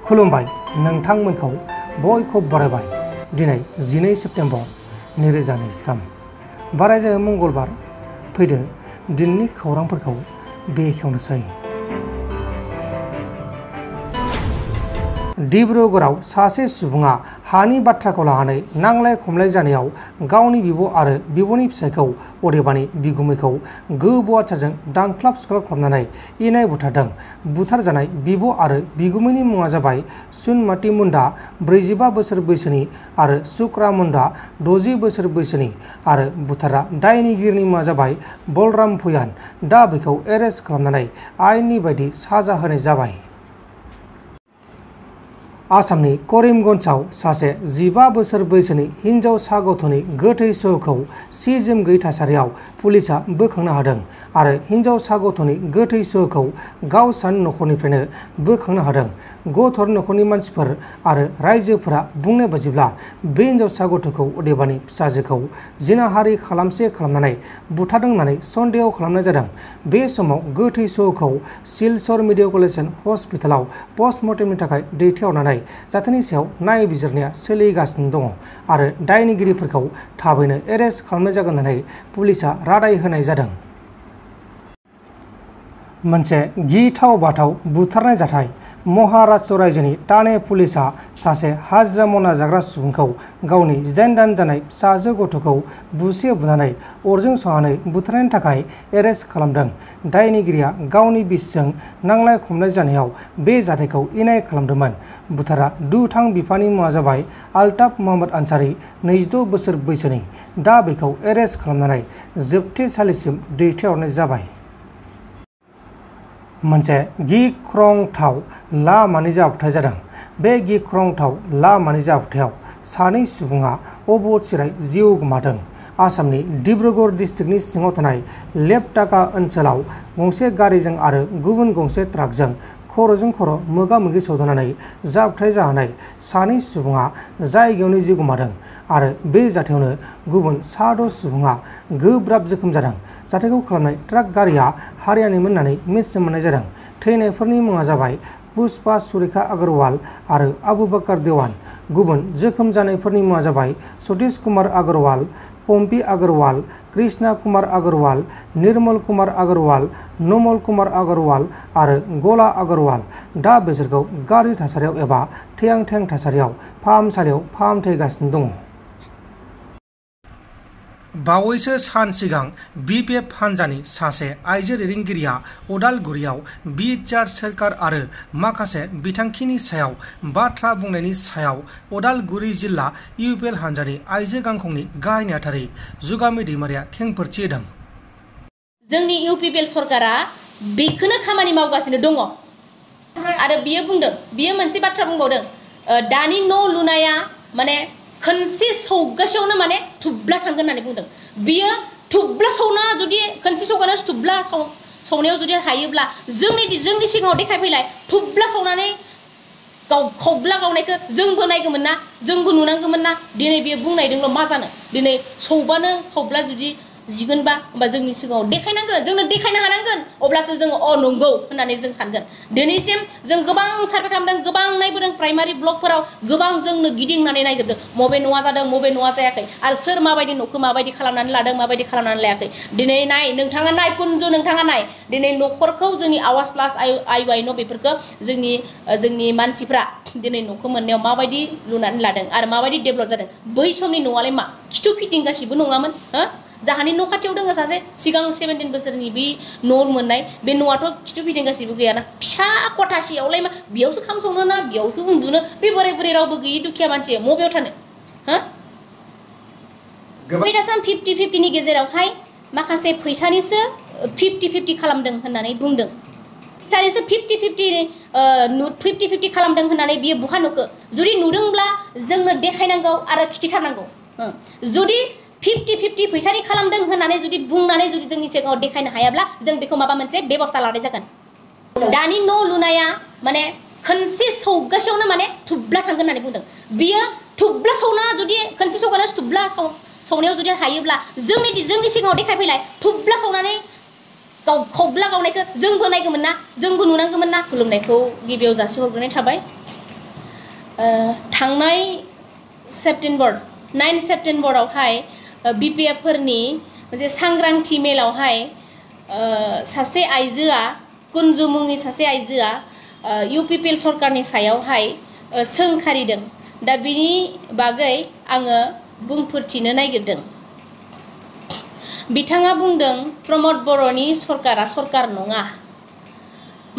खुलुमबाय नोंथांमोनखौ बयखौ बरायबाय दिनै 12 सेप्तेम्बर 2023 बारायजायो मंगलबार फैदो दिननि खौरांफोरखौ बेखेवनोसै। डिब्रुगड़आव सासे सुबुङा हानि बाथ्राखौ लानानै नांलाय खमलाय जानायाव गावनि बिब' आरो बिब'नि फिसायखौ अदेबानि बिगुमैखौ गोबौ आथिंजों दांख्लाब सुख्लाब खालामनानै इनाय बुथारदों। बुथारजानाय बिब' आरो बिगुमैनि मुङा जाबाय सुनमाति मुन्डा 45 बोसोर बैसोनि आरो सुक्रा मुन्डा 60 बोसोर बैसोनि आरो बुथारग्रा दायनिगिरिनि मुङा जाबाय बलराम भुयान। दा बेखौ एरेस्ट खालामनानै आयेननि बायदि साजा होनाय जाबाय। आसामनि करिमगन्जआव सासे 15 बोसोर बैसोनि हिनजावसा गथ'नि गोथै सहखौ सि जोम गैयै थासारियाव पुलिसआ बोखांनो हादों आरो हिनजावसा गथ'नि गोथै सहखौ गावसानि न'खरनिफ्रायनो बोखांनो हादों। गथ'नि न'खरनि मानसिफोर आरो रायजोफोरा बुंनाय बायदिब्ला बे हिनजावसा गथ'खौ अदेबानि फिसाजोखौ जिनाहारि खालामनानै बुथारदों होननानै सन्देह खालामनाय जादों। बे समाव गोथै सहखौ सिलचर मेडिकेल हस्पिटालाव पस्टमर्टेमनि थाखाय दैथायहरनानै जाथायनि सायाव नायबिजिरनाया सोलिगासिनो दङ आरो दायनिगिरिफोरखौ थाबैनो एरेस्ट खालामनाय जागोन होननानै पुलिसआ रादाय होनाय जादों। मोनसे गिथाव बाथाव बुथारनाय जाथाय। महाराष्ट्र रायजोनि ताने पुलिसआ सासे हाजिरा मावना जाग्रा सुबुंखौ गावनि 18 दान जानाय फिसाजो गथ'खौ बुसे बुनानै अरजों सावनानै बुथारनायनि थाखाय एरेस्ट खालामदों। दायनिगिरिया गावनि बिसिजों नांलाय खमलाय जानायाव बे जाथायखौ इनाय खालामदोंमोन। बुथारग्रा दुथां बिफानि मुङा जाबाय आल्ताफ महम्मद आनसारी 26 बोसोर बैसोनि। दा बेखौ एरेस्ट खालामनानै जोबथेसालिसिम दैथायहरनाय जाबाय। मोनसे गिख्रंथाव लामानि जाब्रबथाय जादों। बे गिख्रंथाव लामानि जाब्रबथायाव सानै सुबुङा अबथिरायै जिउ गोमादों। आसामनि डिब्रुगड़ डिस्ट्रिक्टनि सिङाव थानाय लेपटाका ओनसोलाव गंसे गारिजों आरो गुबुन गंसे ट्राकजों खर'जों खर' मोगा-मोगि सौदावनानै जाब्रबथाय जानानै सानै सुबुङा जायगायावनो जिउ गोमादों आरो बे जाथायावनो गुबुन 6 सुबुङा गोब्राब जोखोम जादों। जाथायखौ खालामनाय ट्राक गारिया हारियानिमोन होननानै मिथिनो मोननाय जादों। थैनायफोरनि मुङा जाबाय पुष्पा सुरेखा अग्रवाल आरो आबु बकर देवान। गुबुन जोखोम जानायफोरनि मुङा जाबाय सतीश कुमार अग्रवाल, पम्पी अग्रवाल, कृष्णा कुमार अग्रवाल, निर्मल कुमार अग्रवाल, नमल कुमार अग्रवाल आरो गला अग्रवाल। दा बिसोरखौ गाज्रि थासारियाव एबा थैहां थासारियाव फाहामसालियाव फाहामथायगासिनो दङ। बावैसो सान सिगां BPF हान्जानि सासे आइजो दैदेनगिरिया उदालगुरियाव बिटिआर सोरखार आरो माखासे बिथांखिनि सायाव बाथ्रा बुंनायनि सायाव उदालगुरि जिल्ला UPL हान्जानि आइजो गांखंनि गाहाय नेहाथारि जुगामि दैमारिया खेंफोरथि होदों। जोंनि UPL सरकारा बेखौनो खामानि मावगासिनो दङ आरो बियो बुंदों, बियो मोनसे बाथ्रा बुंबावदों, दानि न' लुनाया माने खनसे सौगासेयावनो माने थुब्ला थांगोन होननानै बुंदों। बियो थुब्ला सौना जुदि खनसे सौगानो थुब्ला सौनायाव जुदि हायोब्ला जोंनि सिगाङाव देखायफैलाय थुब्ला सौनानै खौब्ला गावनायखौ जोंबो नायगौमोन ना, जोंबो नुनांगौमोन ना। दिनै बियो बुंनायदोंल' मा जानो, दिनै सौबानो खौब्ला जुदि जिगोनबा होमबा जोंनि सिगाङाव देखायनांगोन, जोंनो देखायनो हानांगोन, अब्लासो जोङो नंगौ होननानै जों सानगोन। दिनैसिम जों गोबां सार्भे खालामदों, गोबां नायबोदों, प्राइमारि ब्लकफोराव गोबां जोंनो गिदिंनानै नायजोबदों मबे न'आ जादों मबे न'आ जायाखै आरो सोर माबायदि न'खौ माबायदि खालामनानै लादों माबायदि खालामनानै लायाखै। दिनै नाय नोंथाङा नाय कुनजु, नोंथाङा नाय दिनै न'खरखौ जोंनि आवाज प्लास आइ न' बेफोरखौ जोंनि मानसिफ्रा दिनै न'खौ मोननायाव माबायदि लुनानै लादों आरो माबायदि डेभेलप जादों। बै समनि न'आलाय मा खिथु फिटिं गासिबो नङामोन। जाहानि न' खाथियाव दङ सासे सिगां 17 बोसोरनि बे न' मोननाय, बे न'आथ' खिथु फिटिं गासिबो गैयाना, फिसा खथासेयावलाय मा बेयावसो खाम संनो ना बेयावसो उन्दुनो, बे बोराय बुरै रावबो गैयि दुखिया मानसि मबेयाव थानो। बै दासान 50-50नि गेजेरावहाय माखासे फैसानिसो 50-50 खालामदों होननानै बुंदों। फैसानिसो 50-50 खालामदों होननानै बियो बहा नुखो? जुदि नुदोंब्ला जोंनो देखायनांगौ आरो खिथिथारनांगौ। जुदि 50-50 फैसानि खालामदों होननानै जुदि बुंनानै जुदि जोंनि सिगाङाव देखायनो हायाब्ला जों बेखौ माबा मोनसे बेबस्था लानाय जागोन। दानि न' लुनाया माने खनसे सौगासेयावनो माने थुब्ला थांगोन होननानै बुंदों। बियो थुब्ला सौना जुदि खनसे सौगानो थुब्ला सौनायाव जुदि हायोब्ला जोंनि सिगाङाव देखायफैलाय थुब्ला सौनानै खौब्ला गावनायखौ जोंबो नायगौमोन ना, जोंबो नुनांगौमोन ना। खुलुमनायखौ गिबियाव जासिहरग्रोनाय थाबाय। थांनाय सेप्टेम्बर 9 सेप्टेम्बरावहाय BPF फोरनि मोनसे सांग्रांथि मेलावहाय सासे आइजोआ कुन्जु मुंनि सासे आइजोआ UPPL सरकारनि सायावहाय सोंखारिदों। दा बिनि बागै आङो बुंफोरथिनो नागिरदों। बिथाङा बुंदों प्रमद बर'नि सरकारा सरकार नङा।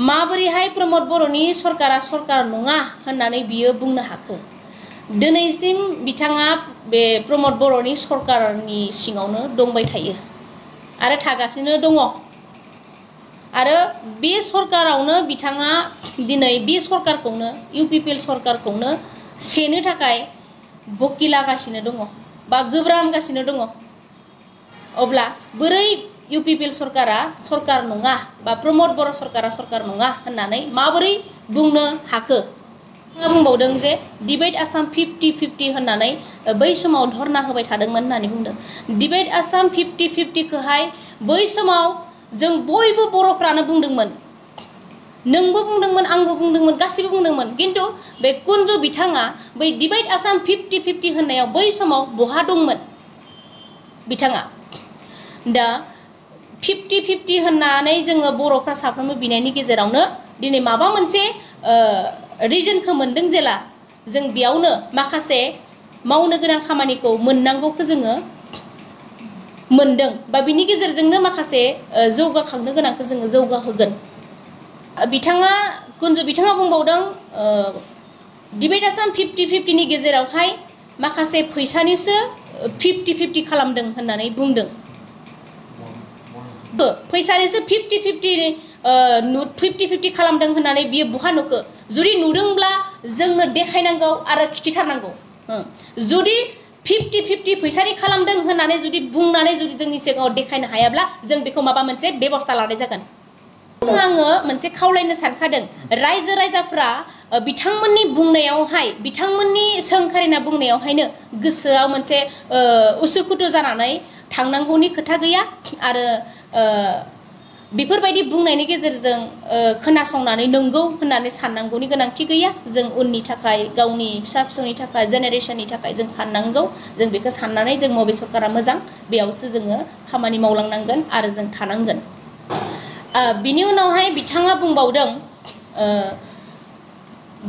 माबोरैहाय प्रमद बर'नि सरकारा सरकार नङा होननानै बियो बुंनो हाखो? दिनैसिम बिथाङा बे प्रमद बर'नि सरकारनि सिङावनो दंबाय थायो आरो थागासिनो दङ। आरो बे सरकारावनो बिथाङा दिनै बे सरकारखौनो UPPL सरकारखौनो सेनो थाखाय बकिलागासिनो दङ बा गोब्रामगासिनो दङ। अब्ला बोरै UPPL सरकारा सरकार नङा बा प्रमद बर' सरकारा सरकार नङा होननानै माबोरै बुंनो हाखो? बुंबावदों जे डिबेट आसाम 50-50 होननानै बै समाव धरना होबाय थादोंमोन होननानै बुंदों। डिबेट आसाम 50-50 खोहाय बै समाव जों बयबो बर'फ्रानो बुंदोंमोन। नोंबो बुंदोंमोन, आंबो बुंदोंमोन, गासिबो बुंदोंमोन। खिन्थु बे कुन्जु बिथाङा बै डिबेट आसाम 50-50 होननायाव बै समाव बहा दंमोन बिथाङा? दा 50-50 होननानै जोङो बर'फ्रा साफ्रोमबो बिनायनि गेजेरावनो दिनै माबा मोनसे रिजनखौ मोनदों जेला जों बेयावनो माखासे मावनो गोनां खामानिखौ मोननांगौखौ जोङो मोनदों बा बिनि गेजेरजोंनो माखासे जौगाखांनो गोनांखौ जोङो जौगाहोगोन। बिथाङा कुन्जु बिथाङा बुंबावदों डिबेट आसाम 50-50 नि गेजेरावहाय माखासे फैसानिसो 50-50 खालामदों होननानै बुंदों। फैसानिसो 50-50 खालामदों होननानै बियो बहा नुखो? जुदि नुदोंब्ला जोंनो देखायनांगौ आरो खिथिथारनांगौ। जुदि 50-50 फैसानि खालामदों होननानै जुदि बुंनानै जुदि जोंनि सिगाङाव देखायनो हायाब्ला जों बेखौ माबा मोनसे बेबस्था लानाय जागोन। आङो मोनसे खावलायनो सानखादों रायजो राजाफ्रा बिथांमोननि बुंनायावहाय बिथांमोननि सोंखारिना बुंनायावहायनो गोसोआव मोनसे उसुखुथु जानानै थांनांगौनि खोथा गैया आरो बेफोरबायदि बुंनायनि गेजेरजों खोनासंनानै नंगौ होननानै साननांगौनि गोनांथि गैया। जों उननि थाखाय गावनि फिसा फिसौनि थाखाय जेनेरेशननि थाखाय जों साननांगौ। जों बेखौ साननानै जों बबे सरकारा मोजां बेयावसो जोङो खामानि मावलांनांगोन आरो जों थानांगोन। बिनि उनावहाय बिथाङा बुंबावदों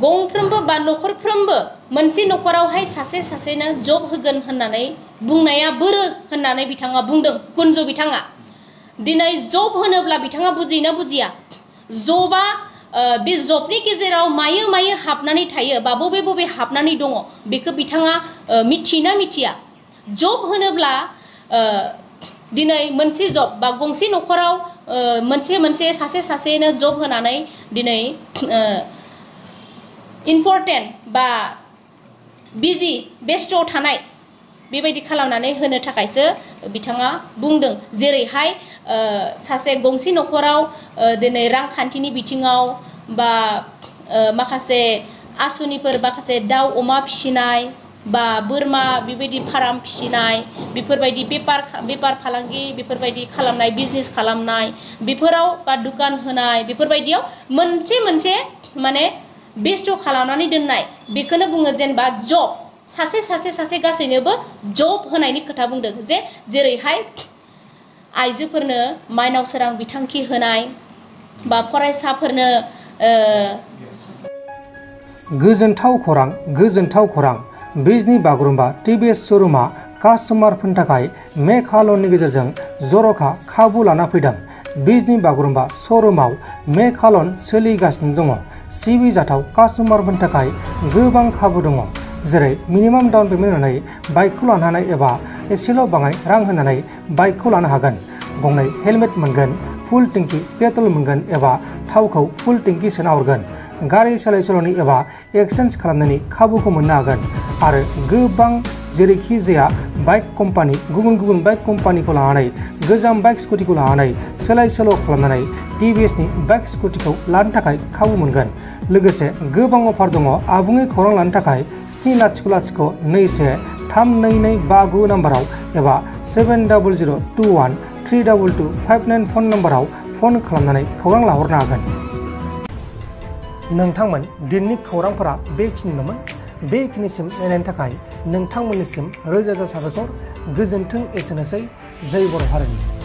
गंफ्रोमबो बा न'खरफ्रोमबो मोनसे न'खरावहाय सासेनो जब होगोन होननानै बुंनाया बोरो होननानै बिथाङा बुंदों। कुन्जु बिथाङा दिनै जब होनोब्ला बिथाङा बुजियोना बुजिया? जबा बे जबनि गेजेराव मायो मायो हाबनानै थायो बा बबे बबे हाबनानै दङ बेखौ बिथाङा मिथियोना मिथिया? जब होनोब्ला दिनै मोनसे जब बा गंसे न'खराव मोनसे सासेनो जब होनानै दिनै इम्परटेन्ट बा बिजि बेस्थ'आव थानाय बेबायदि खालामनानै होनो थाखायसो बिथाङा बुंदों। जेरैहाय सासे गंसे न'खराव दिनै रांखान्थिनि बिथिङाव बा माखासे आसुनिफोर माखासे दाउ अमा फिसिनाय बा बोरमा बेबायदि फार्म फिसिनाय बेफोरबायदि बेपार फालांगि बेफोरबायदि खालामनाय बिजनेस खालामनाय बेफोराव बा दुखान होनाय बेफोरबायदियाव मोनसे माने बेस्थ' खालामनानै दोननाय बेखौनो बुङो जेनेबा जब। सासे गासैनोबो जब होनायनि खोथा बुंदों। जेरैहाय आइजोफोरनो माइनाव सोरां बिथांखि होनाय बा फरायसाफोरनो गोजोनथाव खौरां बिजनि बागुरुम्बा TVS श'रुमा कास्टमारफोरनि थाखाय मेघालयनि गेजेरजों जर'खा खाबु लाना फैदों। बिजनि बागुरुम्बा श'रुमाव मेघालय सोलिगासिनो दङ। सिबिजाथाव कास्टमारफोरनि थाखाय गोबां खाबु दङ। जेरै मिनिमाम डाउन पेमेन्ट होनानै बाइकखौ लानो हानाय एबा एसेल' बाङाय रां होनानै बाइकखौ लानो हागोन। गंनै हेलमेट मोनगोन, फुल टेंकि पेट्रल मोनगोन एबा थावखौ फुल टेंकि सोना हरगोन। गारि सोलाय सोल'नि एबा एक्सचेन्ज खालामनायनि खाबुखौ मोननो हागोन आरो गोबां जेरैखि जाया बाइक कम्पानि गुबुन बाइक कम्पानिखौ लानानै गोजाम बाइक स्कुटिखौ लानानै सोलाय सोल' खालामनानै TVSनि बाइक स्कुटिखौ लानो थाखाय खाबु मोनगोन। लोगोसे गोबां अफार दङ। आबुङै खौरां लानो थाखाय 700213225 नाम्बाराव एबा 7002132259 फन नाम्बाराव फन खालामनानै खौरां लाहरनो हागोन। नोंथांमोन दिनैनि खौरांफोरा बेखिनिल'मोन। बेखिनिसिम नायनायनि थाखाय नोंथांमोननिसिम रोजा रोजा साबायखर। गोजोन्थों। एसेनोसै। जय बर' हारिनि।